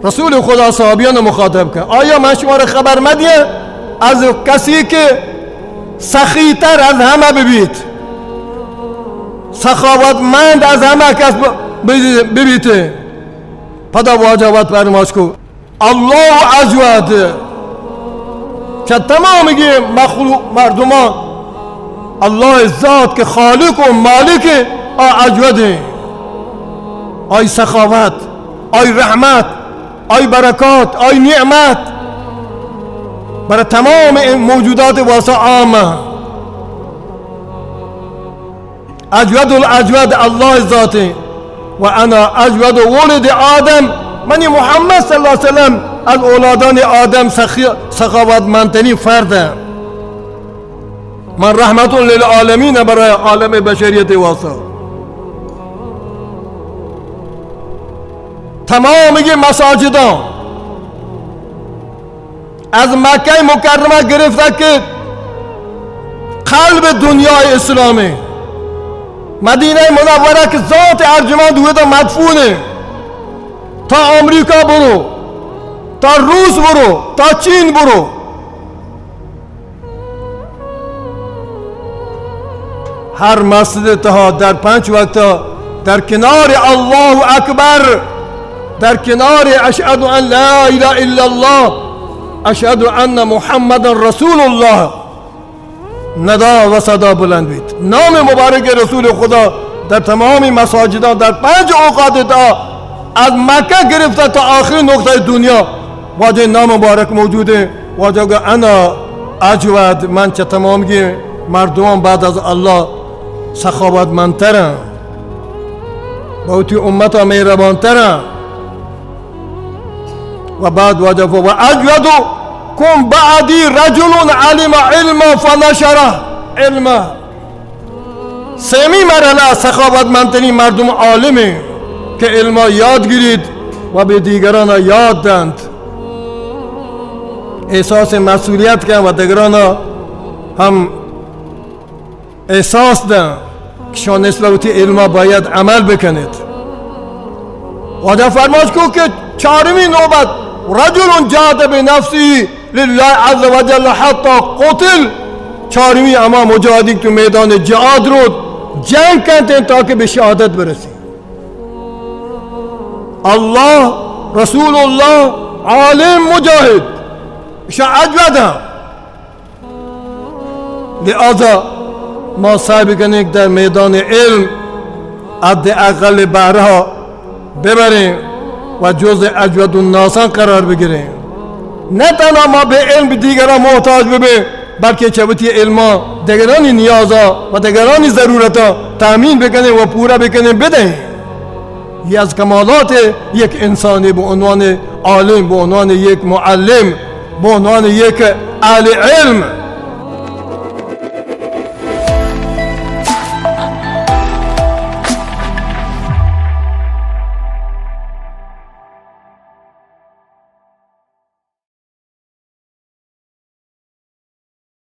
رسول خدا صحابیان مخاطب کن، آیا من شما را خبر مدیم از کسی که سخی‌تر از همه ببیت، سخاوتمند از همه کس ب-، ب-، ببیت؟ پدا واجہ وت فرماش کو، الله اجود، چہ تمامگی مخلوق مردمان اللہ ذات کہ خالق و مالک، آ اجود، آئی سخاوت، آئی رحمت، آئی برکات، آئی نعمت برای تمام این موجودات واسا عام. اجود الاجود اللہ ذات، و انا اجود ولد آدم، منی محمد صلی اللہ علیہ وسلم از اولادان آدم سخی-، سخاوتمندترین فرد. من رحمت للعالمین، برای عالم بشریت واسا. تمام یہ مساجدان از مکہ مکرمہ گرفتہ کہ قلب دنیای اسلام، مدینہ منورہ کہ ذات ارجمند ہوتا مدفون، تا امریکہ برو، تا روس برو، تا چین برو، ہر مسجد تہا در پنچ وقت در کنار اللہ اکبر، در کنار اشہد ان لا الہ الا اللہ، اشہد ان محمد رسول اللہ، ندا و صدا بلند بیت. نام مبارک رسول خدا در تمام مساجدان در پنچ اوقات تہا از مکہ گرفتہ تا آخری نقطہ دنیا واجہ نام مبارک موجود ہے. واجہ گا انا اجود، من چہ تمامگی مردمان بعد از اللہ سخاوتمندترم، بہ وتی امتا مہربانترم. و بعد واجہ ف-، و اجودکم بعدی رجل علم علما فنشرہ علما. سیمی مرحلہ سخاوتمندترین مردم عالم انت کہ علما یاد گیریت و بہ دیگرانا یاد دنت، احساس مسئولیت کن و دیگرانا ہم احساس دن کہ شما نسبت وتی علما باید عمل بکنیت. واجہ فرماش کو کہ چارمی نوبت، رجل جاهد بنفسه لله عز وجل حتى قتل، چارمی ہما مجاہدین کہ تو میدان جہاد روت، جنگ کنت تاکہ بہ شہادت برسی. اللہ، رسول اللہ، عالم، مجاہد، اشان اجود ہم. لہذا ما سعی بکنیں کہ در میدان علم حد اقل بہرہ ببریں و جزء اجود الناسان قرار بگریں. نہ تنہا ما بہ علم دیگراں محتاج ببیں، بلکہ چہ وتی علما دگرانی نیازا و دگرانی ضرورتا تامین بکنیں و پورا بکنیں، بدیں. یہ از کمالات یک انسانی بہ عنوان عالم، بہ عنوان یک معلم، بہ عنوان یک اہل علم.